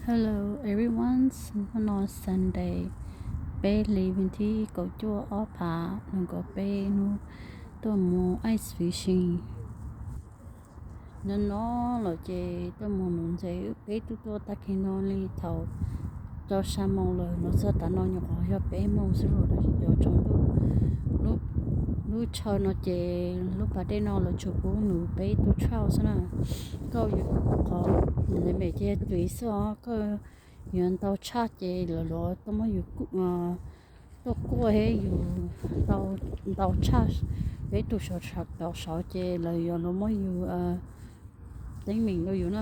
Hello everyone, hnub no Sunday, peb hlis vas thib kaum cuaj ob phav nees nkaum peb, hnub tuaj mus ice fishing. Nyob no los ces tuaj mus nuv ntses, wb peb tug tuaj tag kis no li thaum rau xya moos lawm, los txog tav no nyuam qhuav yog peb moos xwb los yuav tsaus ntuj. Lub chaw no ces lub pas dej no lawv tsuas pub nuv peb tug trout xwb na. Koj yuav qhov, nws me ces txiv xwb os, koj yuav ntau tshaj ces lawv yuav tuaj muab yus, tuaj kuaj thiab yus ntau tshaj, peb tug saud ces lawv yuav los muab yus teeb meem rau yus na.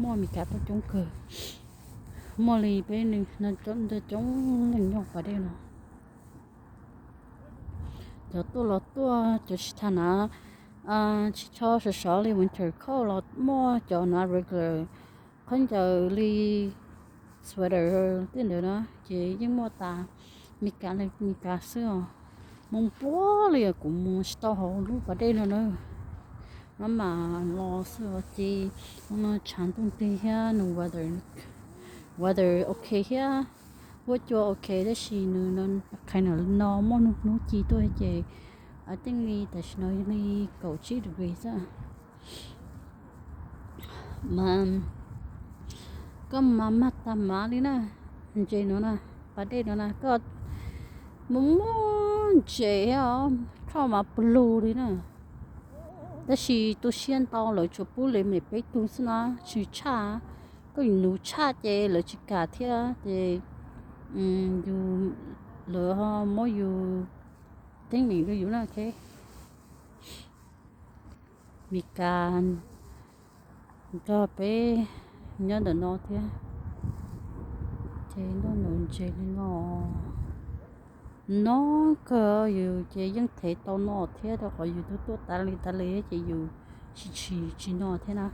Muaj Meskas tuaj coob kawg, muaj li peb neeg coob leej nyob pas dej no. Cov tuaj los tuaj, cov tsis tas hnav, tsis tshua sov sov li winter coat los muaj, cov hnav regular khaub ncaws li sweater tej ntawd na ces yeej muaj tas. Meskas li Meskas xwb os. Moo npua li kuv mus tsis tau hauv lub pas dej no na. Maj mam los xwb os, ces hnub no tshav ntuj nrig thiab nws weather, weather ok thiab, huab cua ok, tab sis nws qhov no muaj hnub ci tuaj ces, a, teej li tam sim no li kaum tsib degree xwb. Mas koj mas mag tag mav li na, ntses no na, pas dej no na, koj mus muaj ntses thiab os, koj mas pw lug li na. Tab sis tu siab ntau lawv tsuas pub li me peb tug xwb na, tsis tshaj. Koj yuav nuv tshaj ces lawv tsis kam thiab ces yus, lawv muab yus teeb meem rau yus na. Meskas nrog peb nyob ntawm no thiab, ces noj nuv ntses li no. No kawg yus ces yeej thev tau no thiab, rau qhov yus twb tuaj tas li tas li ces yus tsis tsis tsis no thiab na.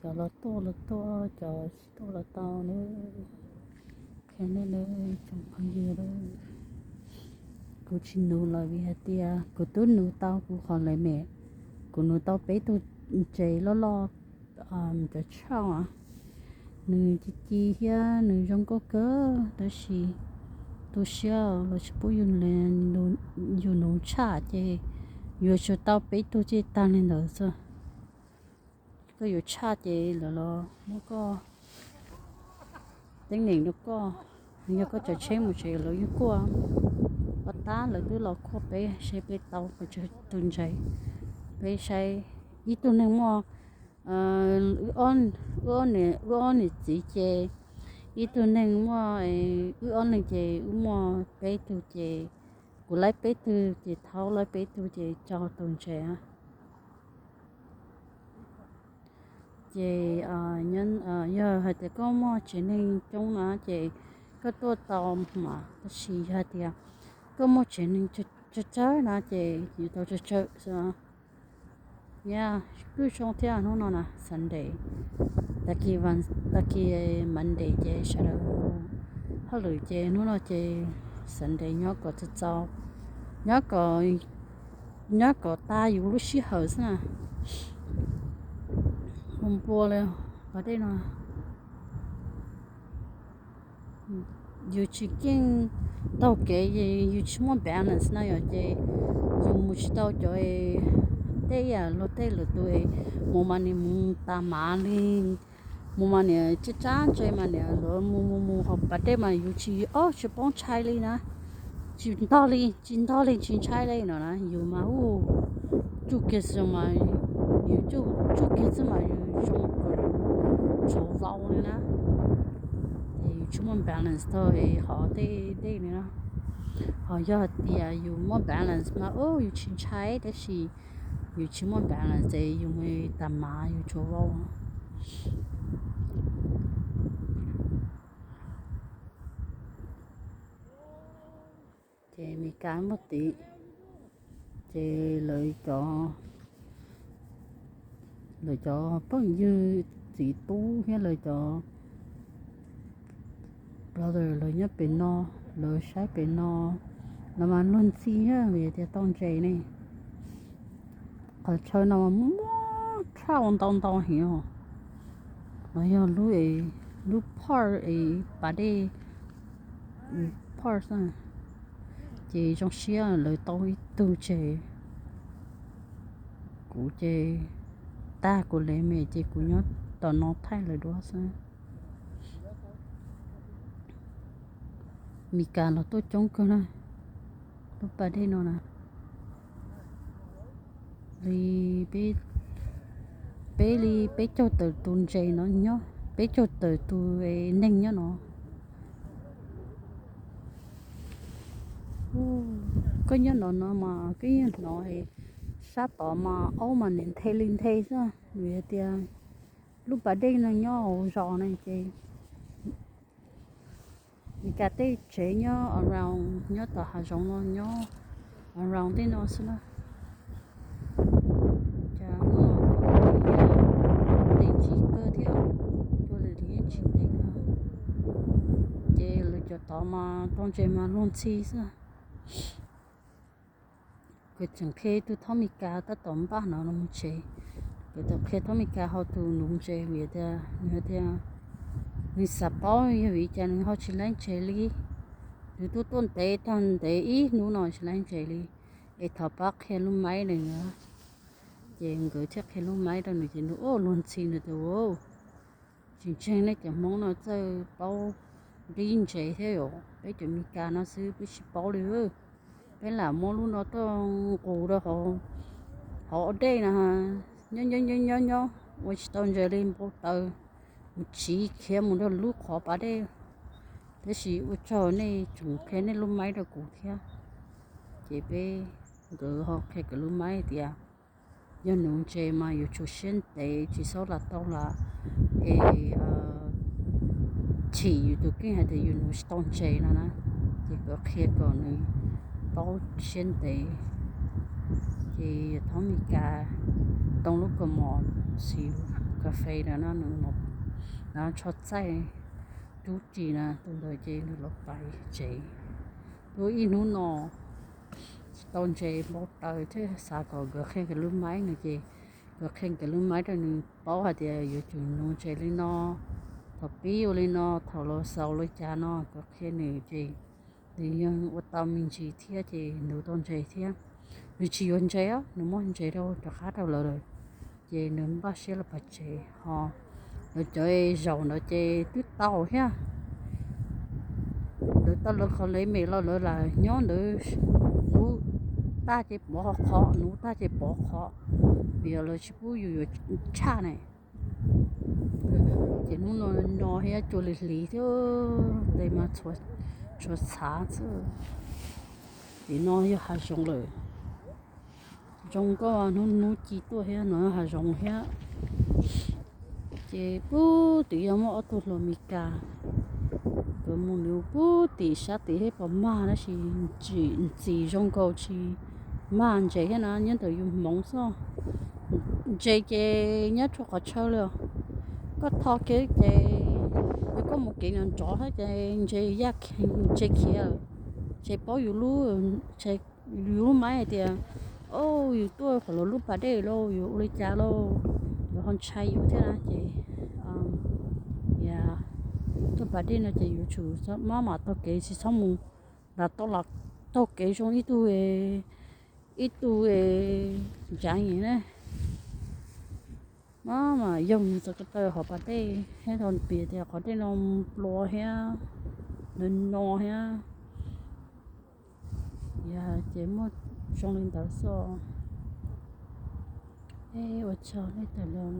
Cov los tuaj los tuaj, cov tsis tuaj los tau na. Qhia nej nawb tsoom phooj ywg, kuv tsis nuv lawm vim hais tias kuv twb nuv tau kuv qhov lawv me, kuv nuv tau peb tug ntses loj loj, cov trout, nws ci ci thiab nws zoo nkauj kawg, tab sis tu siab lawv tsis pub yus nuv tshaj ces yuav tsum tau peb tug thiaj tag li ntawd xwb. Koj yuav tshaj ces lawv los muab koj teeb meem rau koj. Yog koj tsav tsheb mus tsev lawv yeej kuaj. Ua tab lawv twb los kuaj peb seb peb tau tus ntses, peb saib ib tug neeg muaj, wb ob niam txiv ces ib tug neeg muaj, wb ob leeg ces wb muaj peb tug ces kuv laib peb tug ces Thaub laib peb tug ces tso tus ntses. Ces yog hais tias koj muaj tsev neeg coob na ces koj tuaj tau mas, tab sis yog hais tias koj muaj tsev neeg tsawg tsawg na ces yuav tau tsawg tsawg xwb. Yog kuj zoo thiab, hnub no na Sunday, tag kis, tag kis Monday ces sawv daws hauj lwm ces hnub no ces Sunday nyob kom txaus txaus, nyob kom, nyob kom tag yus lub sij hawm xwb na. Mus npua li pas dej no. Yus tsis keej taug kev, yus tsis muaj balance na yom, ces yus mus tsis tau cov tej yam luag tej lwm tus, mus mas niam mus tas mav li, mus mas niam tsab tsab ntse mas niam luag mus mus mus hauv pas dej mas yus tsis, ob tsis poob ntshai li na, tsis ntog li, tsis ntog li tsis ntshai li no na, yus mas ub, tsuj kiag xwb mas, yus tsuj kiag xwb mas yus zoo kom yus tsaug vau li na. Ces yus tsis muaj balance tag hov tej dej li na. Ho yog hais tias yus muaj balance mas ub yus tsis ntshai, tab sis yus tsis muaj balance ces yus mus tas mav yus tsaug vau. Ces Meskas muaj tid, ces lawv cov, lawv cov phooj ywg txiv tub thiab lawv cov Lawv nyob pem no, lawv saib pem no, no mas luag ntxhi vim tias tau ntses ne. Qhov chaw no mas muaj tshaj ua ntau ntau heev os. No yog lub, lub park es pas dej park xwb. Ces zoo siab lawv tau ib tug ntses. Kuv ces tag kuv le me ces kuv nyob tom no thaij lawv duab xwb. Meskas los tuaj coob kawg na, lub pas dej no na. Li peb, li peb caug tawm tus ntses no nyob, peb caug tawm tus neeg nyob no. Koj nyob no no mas koj yeej hnov sab tod mas aub mas niam nthe li nthe xwb vim tias lub pas dej no nyob hauv zos na ces Meskas tej tsev nyob around, nyob tom hav zoov no nyob around tej no xwb na. Cas hnub no cua ntse kawg thiab, cua lwm yeej tsis ntev kawg. Ces lawv cov tod mas tau ntses mas luag ntxhi xwb. Kuv tseem qhia tus thab Meskas tab tom npaj no los mus tsev. Kuv tau qhia thab Meskas ho tus nuv ntses vim tias nws hais tias nws xav paub yog vim cas nws ho tsis laib ntses li. Nws twb tuaj ntev tag ntev ib hnub no tsis laib ntses li, es thov pab qhia lub maib rau nws. Ces nkawd thiaj qhia lub maib rau nws ces nws ua luag ntxhi nws tias, Tsis ntseeg nej cov Hmoob no txawj paub nqi ntses thiab yom, peb cov Meskas no xwb peb tsis paub li. Peb lam muab lub no tuaj nqus rau hauv dej na, nyob nyob nyob nyob nyob ua tsis tau ntses li, npau taws, mus tsiv khiav mus rau lub qhov pas dej. Tab sis ua tsaug nej tseem qhia nej lub maib rau kuv thiab. Ces peb, nkawd ho qhia kuv lub maib tias yog nuv ntses mas yuav tsum siab ntev tsis txhob lam tau lam es chim yus tus kheej hais tias yus nuv tsis tau ntses no na. Ces kuv qhia kom nws paub siab ntev. Ces thab Meskas tau lub kaus mom xis kas fes no, nws tsho txaij rub ris na, tus ntawd ces nws los pais tsev. Tuaj ib hnub no tsis tau ntses, npau taws thiab, xav kom nkawd qhia nkawd lub maib no ces nkawd qhia nkawd lub maib rau nws paub hais tias yuav tsum nuv ntses li no, thaum pib ua li no, thaum los xaus li cas no, nkawd qhia nws ces nws yeej ua tau me ntsis thiab ces nuv tau ntses thiab. Nws tsis yuav ntses, nws muab ntses rau rov qab rau lawv lawm, ces nws npaj siab los pais tsev ho. Lawv cov zaum ntawd ces twb tau thiab, lawv tau lawv qhov le me los lawv lam nyob ntawd, nuv tag ces pov qhov, nuv tag ces pov qhov, vim lawv tsis pub yus yuav tshaj ne. Ces hnub no no thiab cua li hliv thiab, tes mas tshuav txhav xwb. Ces no yog hav zoov lawm. Zoo nkauj, hnub hnub ci tuaj thiab no hav zoov thiab. Ces pub tim yog muaj ob tug hluas Meskas, nkawd mus nws pub tim sab tim thiab pom mag tab sis ntxim zoo nkaus tsis mag ntses thiab na, nyob ntawm yus hmoov xwb. Ntses ces nyob rau qhov chaw li os. Koj tho kev ces, yog koj mus kev nrov nrov thiab ces ntses yaj, ntses khiav, ntses paub yus lub, yus lub maib hais tias, o, yus tuaj qhov lawv lub pas dej lauj, yus ua li cas lauj, lawv ho ntshai yus thiab na ces, yog tuaj pas dej no ces yuav tsum maj mam taug kev, tsis txhob mus lam tau lam taug kev zoo ib tug, ib tug ncav ne. Maj mam yoog txog ko taw hauv pas dej thiab, thaum piv tias qhov dej no plua thiab, no no thiab. Yog ces muaj zoo li ntawd xwb. Es ua tsaug nej tau los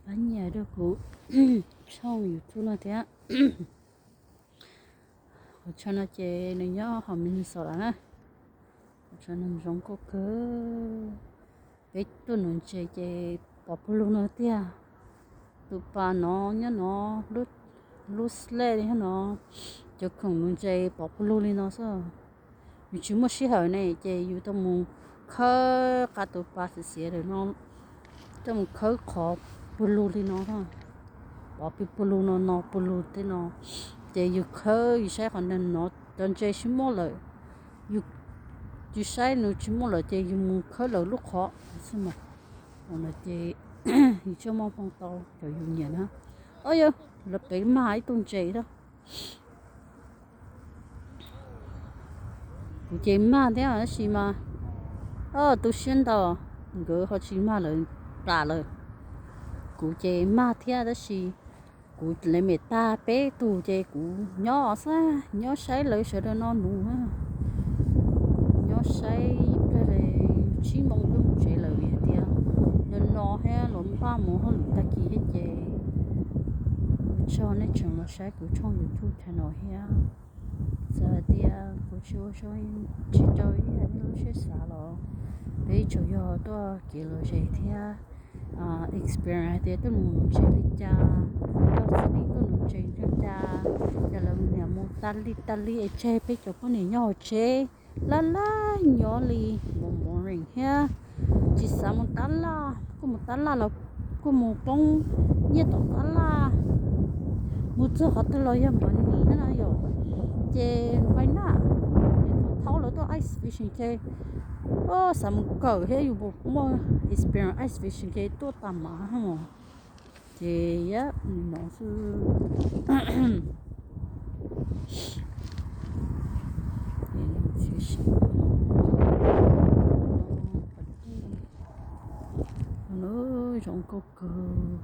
pab nyiam rau kuv tshooj YouTube no thiab. Qhov chaw no ces nws nyob hauv Minnesota na. Qhov chaw no zoo nkauj kawg. Peb tuaj nuv ntses ces pov pawg lug no tiag. Tus pas no nyob no, lub sled li no, cov khoom nuv ntses pov pawg lug li no xwb. Yus tsis muaj sij hawm ne ces yus tau mus khawb qab tus pas xiav xiav lawm no, tau mus khawb qhov pawg lug li no, pov pawg lug no no pawg lug tej no, Ces yus khawb yus saib qhov no, cov ntses tsis muaj lawm, yus saib nws tsis muaj lawm ces yus mus khawb lawv lub qhov xwb mas. Ces yus tsis muaj hmoo tau cov yus nyiam na. Au yog, lawv pem mag ib tug ntses thiab. Kuv ces mag thiab tab sis mas, o, tu siab ntau, nkawd ho tsis mag lawv plam lawm. Kuv ces mag thiab tab sis kuv lawv mem tag peb tug ces kuv nyob xwb, nyob saib lawv sawv daws noj nuv, nyob saib ib pliag li tsib moos twb mus tsev lawm vim hais tias no no thiab los npaj mus hauj lwm tag kis thiab ces ua tsaug nej tseem los saib kuv tshooj YouTube channel thiab. Txawm hais tias kuv tsis ua zoo, tsis rau ib yam nej lub siab xav los peb tsuas yog tuaj kev lom zem thiab experience hais tias tuaj nuv ntses li cas, cov txiv neej tuaj nuv ntses li cas, ces lawv niam mus tas li tas li es tseg peb cov poj niam nyob hauv tsev laj laj nyob li npoo boring thiab tsis xav mus tab laj, kuj mus tab laj los kuj mus poob nyiaj tom tab laj, mus txog qhov twg los yog money thiab no yom. Ces npaj na, thaum lawv tuaj ice fishing ces xav mus kawm thiab yus puas muaj experience ice fishing ces tuaj tas mas. Ces yam no xwb. Zoo nkauj kawg.